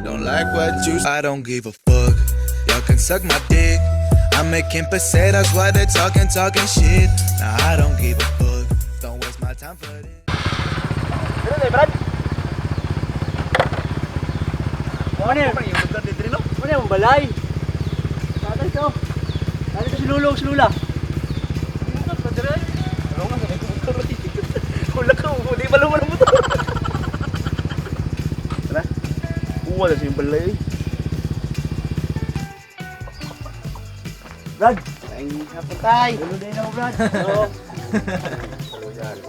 Don't like what you. I don't give a fuck. Y'all can suck my dick. I'm making pesetas while they're talking, talking shit. Nah, I don't give a fuck. Don't waste my time for this. Pero na, Brad. Ano yun? Ano yung lugar dito no? Ano yung balay? Tatay to. Tatay to si Lulo, si Lula. Ano nga, sanay ko motor. Wala ka, hindi pa luman ang motor. Tara. Uwa na siya yung balay. Brad! Ay, hapon tay. Lulo din ako, Brad. Oo.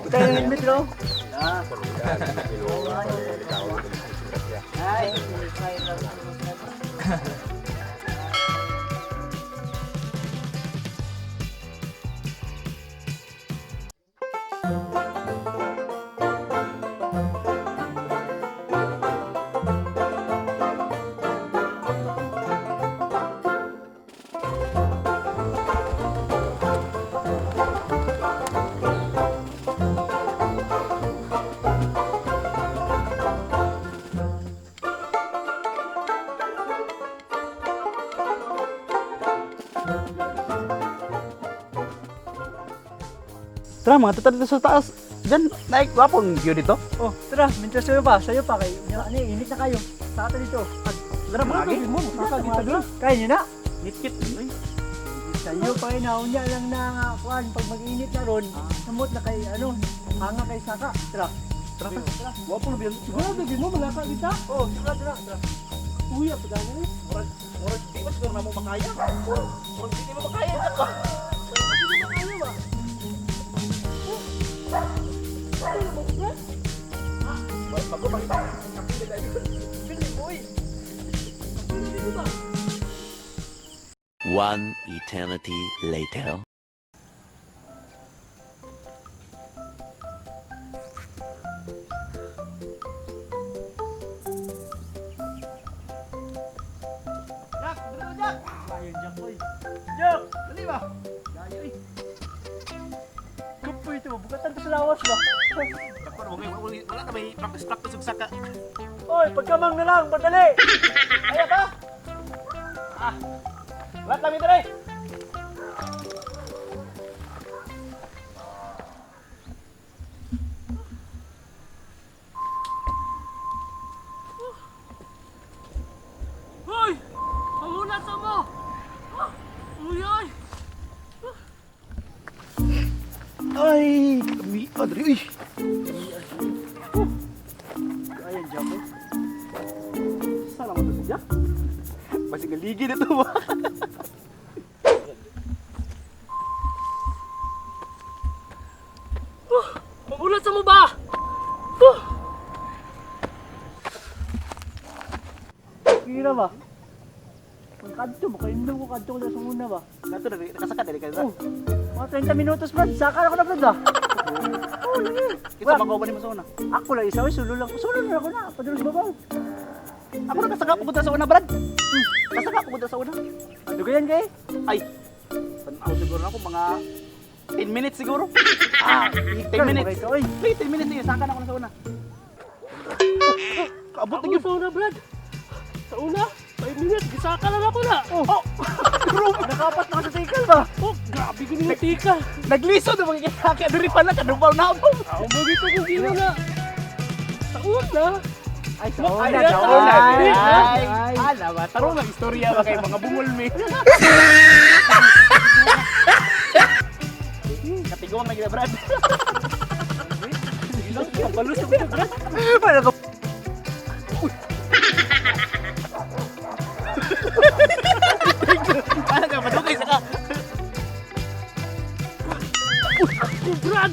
Tayo ng helmet, no? Ah. Ay. Tara, mga tata dito sa taas. Diyan, naik, wapong view dito. Oh, tara, mintas sa'yo pa kay ano, init na kayo. Sa ato dito. Tara, mga agi. Kaya niyo na. Ngit-ngit. Ay, Sa'yo pa rin, naunya lang na nga, kuan, pag mag-init na ron, samot na kay, ano, hanga kay saka. Tara. Tara, tara. Wapong view. Sigurado, di mo, malaka kita. Oh, sigurado na, tara. Uy, apa gano'n eh. Murag, murag, di ba siguro na mo makaya? Murag, di mo makaya. Ako. Hindi mo kaya ba? Bago makita. Pili, boy. Pili ba? One eternity later. Jack, dito Jack. Ayun, Jack, boy. Jack! Dali ba? Gayo eh. Kapoy ito, bukatan to sa lawas ba? Ako, wala na may practice-practice yung saka. Oy, pagkamang na lang, padali! Kaya ba? Ah. Lahat kami dali. Hoy! Pangulat sa mo! Uy, ay! Ay, kami adri. Uy. Ayan, Jack, eh. Saan naman to si Jack? Basig naligi na to ba? Pangulat sa mo ba? Kira ba? Ang kadto, makaindong ko kadto ko na sa una ba? Nato na nakasaka dali ka na. Oh, mga 30 minutos, Brad. Saka ako na, Brad, ah. Oh, lagi. Kita magawa ni mo sa una. Ako lang isa, oy, sulo lang. Sulo na ako na. Padulong sa babaw. Ako nakasaka pupunta sa una, Brad. Kasaka pupunta sa una. Ano ganyan kay? Ay. Tanaw siguro na ako mga 10 minutes siguro. Ah, 10 minutes. Oy, Wait, 10 minutes yun. Saka na ako na sa una. Kaabot na Ako yun. sa una, Brad. Sa una, 5 minutes, gisaka lang ako na. Oh, oh. Nakapat na ako sa tikal ba? Oh, grabe ko nila tika. Nagliso na mga kinaka. Diri pala, kadubaw na ako. Ako mo dito kung gino na. Sa una, Ay, sa Ay, una, ay, sa una. Ay, Ay, ay, ala ba? Tarong ang istorya ba kay mga bungol mi. Katiguang na gina, Brad. kabalos ako na, Brad. Wala ka. Ano ka, madugay sa ka. Ako, Brad.